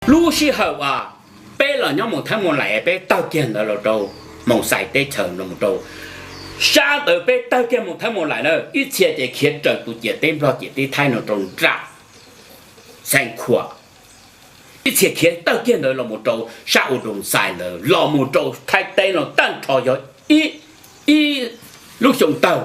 Lub sij hawm uas peb los nyob Moos Theeb Moos Laim, peb tawg kiag ntawd los rau Moos Xais teb chaws, los rau sab ntawd peb tawg kiag Moos Theeb Moos Laim na, ib txhia ces khiav raws tus ciam teb Nplog ciam teb Thaib no rau nram Xeev Khuam, ib txhia khiav tawg kiag ntawd los mus rau sab U Doos Xais ntawd, los mus rau Thaib teb no tag nrho yog ib lub xyoo tawg.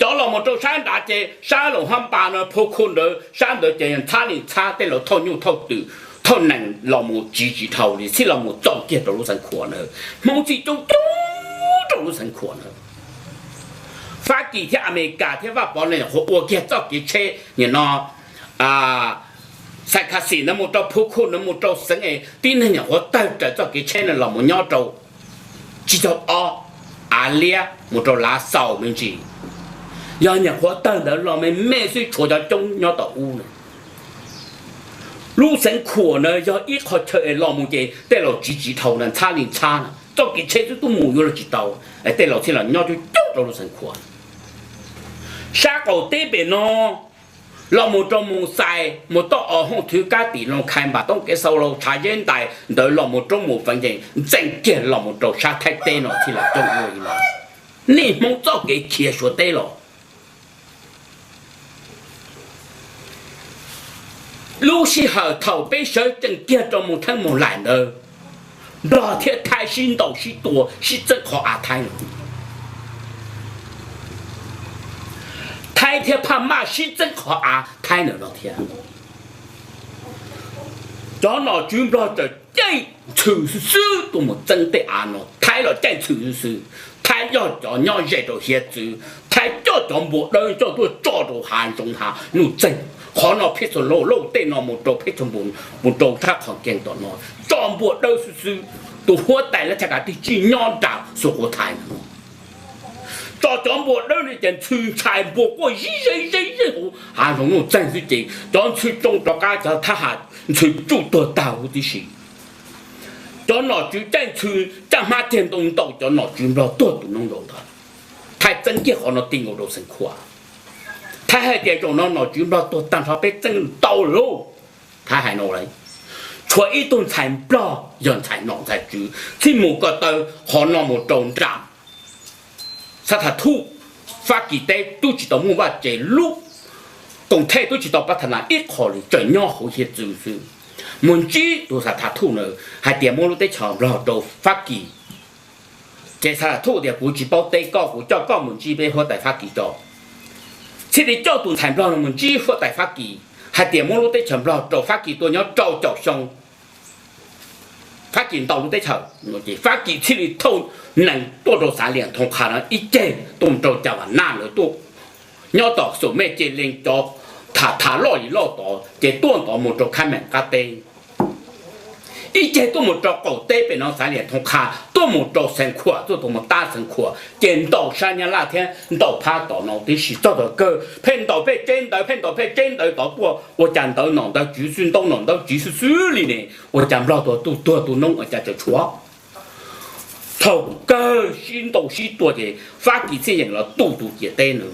Cov los mus rau sab nrad ces sab Loos Hab Npas no, Phu Khu ntawd, sab ntawd ces ntxhab li ntxhab, tej laus thauj nyuj thauj twm thauj nees los mus tsiv tsis dhau li, txhij los mus txaus kiag rau lub Xeev Khuam na. Hmoob txhij coob coob rau lub Xeev Khuam na. Fab Kis thiab Amelikas thiab Vaj Pov no nyuam qhuav ua kiag txoj kev tsheb nim no Xais Khas Xis ntawd mus rau Phu Khu ntawd mus rau Xeev Es, tib neeg nyuam qhuav tawg raws txoj kev tsheb no los mus nyob rau Tsib Caug Ob, Av Liab mus rau Lav Xaus me ntsis. Yog nyuam qhuav tawg ntawd los me me xwb, tshuav cov coob nyob tom ub na. Lub Xeev Khuam na yog ib qho chaw es los mus ces tej laus tsiv tsis dhau na, ntxhab li ntxhab na, txoj kev tsheb twb tuaj mus yuav luag tsis tau, es tej laus thiaj los nyob coob coob rau lub Xeev Khuam. Sab qaum teb pem no los mus rau Moos Xais, mus toj os Hooj Thwv Kab Tim, Loos Khais, Npas Toob, Kev Xaus, Laus Tshav, Zeb Ntais ntawd los mus rau Moos Feev ces ntxeem kiag los mus rau sab Thaib teb no thiaj li coob ua li no. Nej Hmoob txoj kev khiav Suav teb los. Lub sij hawm thaum peb sawv tsees kiag rau Moos Theeb Moos Laim ntawd, Nplog thiab Thaib sib ntaus sib tua sib txeeb qhov av Thaib no. Thaib thiab Phaj Maj sib txeeb qhov av Thaib ntawm no thiab. Cov nom tswv Nplog txawm caij ntxhw xwb xwb tuaj mus txeeb tej av no, Thaib los caij ntxhw xwb xwb. Thaib yog cov nyob ze rau hiav txwv, Thaib coj cov npua dawb coj tuaj tso rau hav zoov hav nuj txeeg. Qhov no Phej Xo Lauj, lauj tej no mus rau Phej Xo Npum, mus rau sab Qhov Keeg tom no, tso npua dawb xwb xwb. Tus huab tais lab tshaj kav twb tsis nyob nram Xus Quav Thaiv no. Tso cov npua dawb no ces ntxhw ntshai npua quaj zib zeb zeb zeb hauv hav zoov nuj txeeg xwb ces cov ntxhw tsoo rov qab cov thab ham ntxhw tsuj tuag tag huv tib si. Cov nom tswv caij ntxhw caj hmab cag ntoo ntaus cov nom tswv Nplog tuag tus noob nraud ntawd. Thaib txeeb kiag qhov no ti nkaus rau Xeev Khuam. Thaib hais tias zaum no nom tswv Nplog tuag tag nrho peb txeeb tau lauj. Thaib hais no lawm. Tshuav ib tug ntxhais Nplog yog ntxhais nom ntxhais tswv txhij mus ko taw qhov no mus rau nram Xav Tham Thuj, Fab Kis teb twb tsis tau muaj vaj tse, lub koom thej twb tsis tau pab tham nas ib qho li, tseem nyob hauv hiav txwv xwb. Mus ntsib tus Xav Tham Thuj na, hais tias muab lub teb chaws Nplog rau Fab Kis. Ces Xav Tham Thuj tias kuv tsis paub teb koj, kuv coj koj mus ntsib peb huab tais Fab Kis tso. Txhij li coj tus ntxhais Nplog no mus ntsib huab tais Fab Kis, hais tias muab lub teb chaws Nplog rau Fab Kis tuaj nyob rau caum xyoo. Fab Kis ntaus lub teb chaws, ces Fab Kis txhij li thauj nees tuaj rau Xav Liam Thoo Qha no ib ceg tuaj mus rau Cas Vam Naj ntawd tuaj nyob tom Xum Mej Ces Lees cov tham tham loj yim loj tod ces tuaj ntawd mus rau Khab Meem qab teb. Ib ceg tuaj mus rau qaum teb pem no Xav Liam Thoo Qha tuaj mus rau Xeev Khuam, tuaj mus tab Xeev Khuam ces ntaus sab Nyab Laj thiab ntaus phab tom no tib si. Txog thaum kawg pheej ntaus pheej tseb ntawv, pheej ntaus pheej tseb ntawv tod tuaj, ua cas ntawv nom ntawv tswv xwb, ntaus ntawv tswv xwb xwb li ne, ua cas Nplog tuag tus tuag tus noob ua cas tseem tshuav. Thaum kawg sib ntaus sib tua ces Fab Kis txhij yeem los tu tus ciam teb no.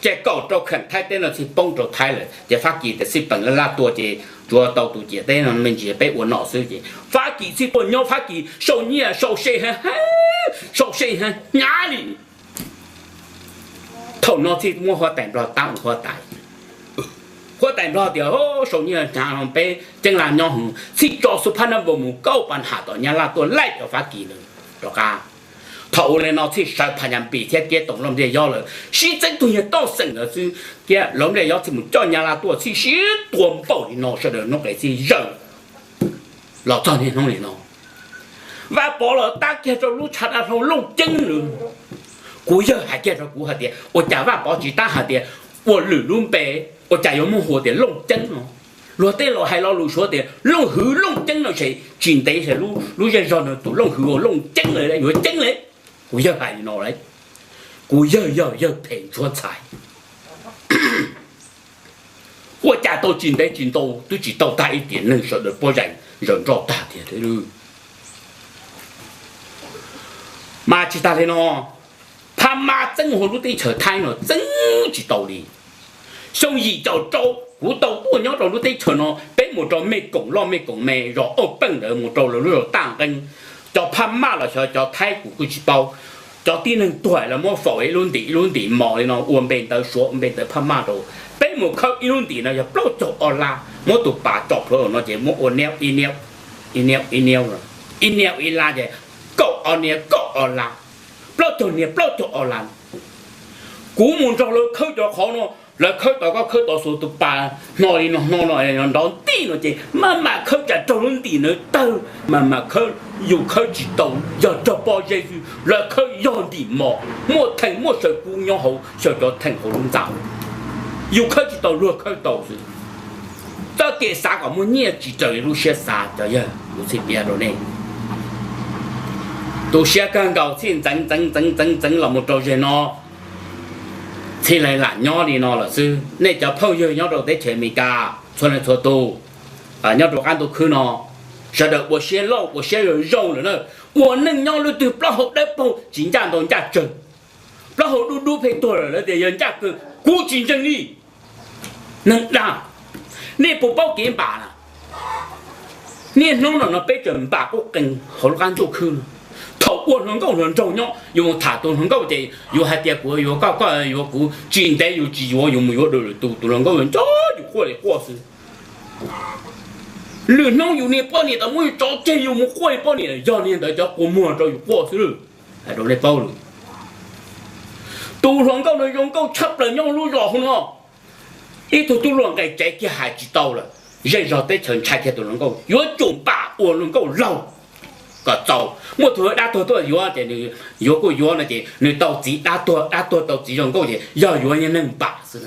Ces kaum rau kheem Thaib teb no txhij poob rau Thaib lawm ces Fab Kis tias xij peem laj laj tua ces tsuav tau tus ciam teb no me ntsis peb ua nom xwb ces Fab Kis txhij tuaj nyob Fab Kis sau nyiaj sau se, sau se hnyav li. Thaum no txhij muab huab tais Nplog tab ua huab tais. Huab tais Nplog tias sau nyiaj hnyav no peb ceeb laj nyob hwv, txhij tso xub phab nab npau mus kaub pas ham tom Nyab Laj tuaj laij cov Fab Kis ntawd rov qab. Thaum ua li no txhij sawv Phas Nyas Npis thiab Kiab Toom Lauj Npliaj Yob lawm sib txeeb tug niag toj xeem ntawd xwb, Kiab Lauj Npliaj Yob txhij mus coj Nyab Laj tuaj txhij sib tua npaum li no sawv daws hnub qes txhij zawm los txog niaj hnub li no. Vaj Pov los tab kiag rau lub tshav dav hlau Looj Ceeb lawm. Kuv yawg hais kiag rau kuv hais tias ua cas Vaj Pov tsis tab hais tias ua lwm lub npe, ua cas yuav muaj hu tias Looj Ceeb no. Luag tej laus hais lo lus Suav tias Looj Hwv Looj Ceeb no ces tsis ntev ces lub zej zog no tus Looj Hwv ua Looj Ceeb lawm, yuav ceeb li. Kuv yawg hais li no lawm. Kuv yawg yog yawg phem ntsuab ntxhais. Ua cas tau tsis ntev tsis ntau twb tsis tau tag ib tiam neeg sawv daws pob zais zaws nroj tag tiag thiab. Mas tsis tas li no, Phab Mab txeeb hauv lub teb chaws Thaib no txeeb tsis tau li. Xyoo yim caum rau kuv tau tuaj nyob rau lub teb chaws no, peb mus rau Mej Koom Loj Mej Koom Me zos Auj Peej ntawd mus rau lawv lub zos Taj Nqeeb, cov Phaj Maj los xyov cov Thaib kuv kuj tsis paub. Cov tib neeg tuag lawv muab faus ib lub ntim ib lub ntim mos li no ua npe ntawv Suav ua npe ntawv Phaj Maj rau. Peb mus khawb ib lub ntim no yog plaub caug ob lab, muab tus pas tso plhuav no ces muab ua niab ib niab, ib niab ib niab, ib niab ib lab ces kaum ob niab kaum ob lab, plaub caug niab plaub caug ob lab. Kuv mus nrog lawv khawb cov qhov no, lawv khawb tod koj khawb tod xus tus pas hno li no hno no nrov ntij no ces maj mam khawb tsam raug lub ntim ntawd tawg, maj mam khawb, yus khawb tsis tau, yog raug pob zeb xwb, lawv khawb yog ntim mos, muaj theem muaj saw kub nyob hauv xyaw cov theem hauv lub ntxa, yus khawb tsis tau luag khawb tau xwb. Txoj kev xav kom muaj nyiaj tsis raws li lub siab xav cov yawg, kuv txhij piav rau nej. Tu siab kawg nkaus txhij ntxeev ntxeev ntxeev ntxeev ntxeev los mus rau zeg no, txhij li lam nyob li no lawm xwb. Nej cov phooj ywg nyob rau teb chaws Amelikas txhua leej txhua tus, nyob rau qab ntuj khwb no, sawv daws ua siab loj ua siab zoo zoo lawm na. Ua neej nyob lub twg plaub hau dawb paug tsis ncaj ntau ncaj tsawg, plaub hau dub dub pheej tuag lawm lawv tias yog ncaj kawg, kuv tsis ntseeg li. Neeg dag, nej puas paub kev npam na? Niaj hnub no no peb tseem npam qub qees hauv lub qab ntuj khwb no. Thaum ua hluas nkauj hluas nraug nyob yus mus tham tus hluas nkauj ces yus hais tias kuv yuav koj, koj yuav kuv, tsis ntev yus tsis yuav, yus mus yuav dua lwm tus, tus hluas nkauj yuav nco yus quaj li quaj xwb. Lwm hnub yus niag poj niam tau muab yus tso tseg yus mus quaj li poj niam, yog niag ntawd cov quas muag rau yus quaj xwb. Hais rau nej paub lawm, tus hluas nkauj no zoo nkauj tshaj plaws nyob lub zos hauv no. Ib tug tub hluas nqes tsev kiag hais tsis tau lawm, zej zog teb chaws ntshai kiag tus hluas nkauj, yuav tsum npam ua hluas nkauj laug kom txaus. Muaj tus dab tuag tuaj yuav ces nws yuav kuj yuav no ces nws tau txiv dab tuag, dab tuag tau txiv zoo nkauj ces yog yuav niag neeg npam xwb.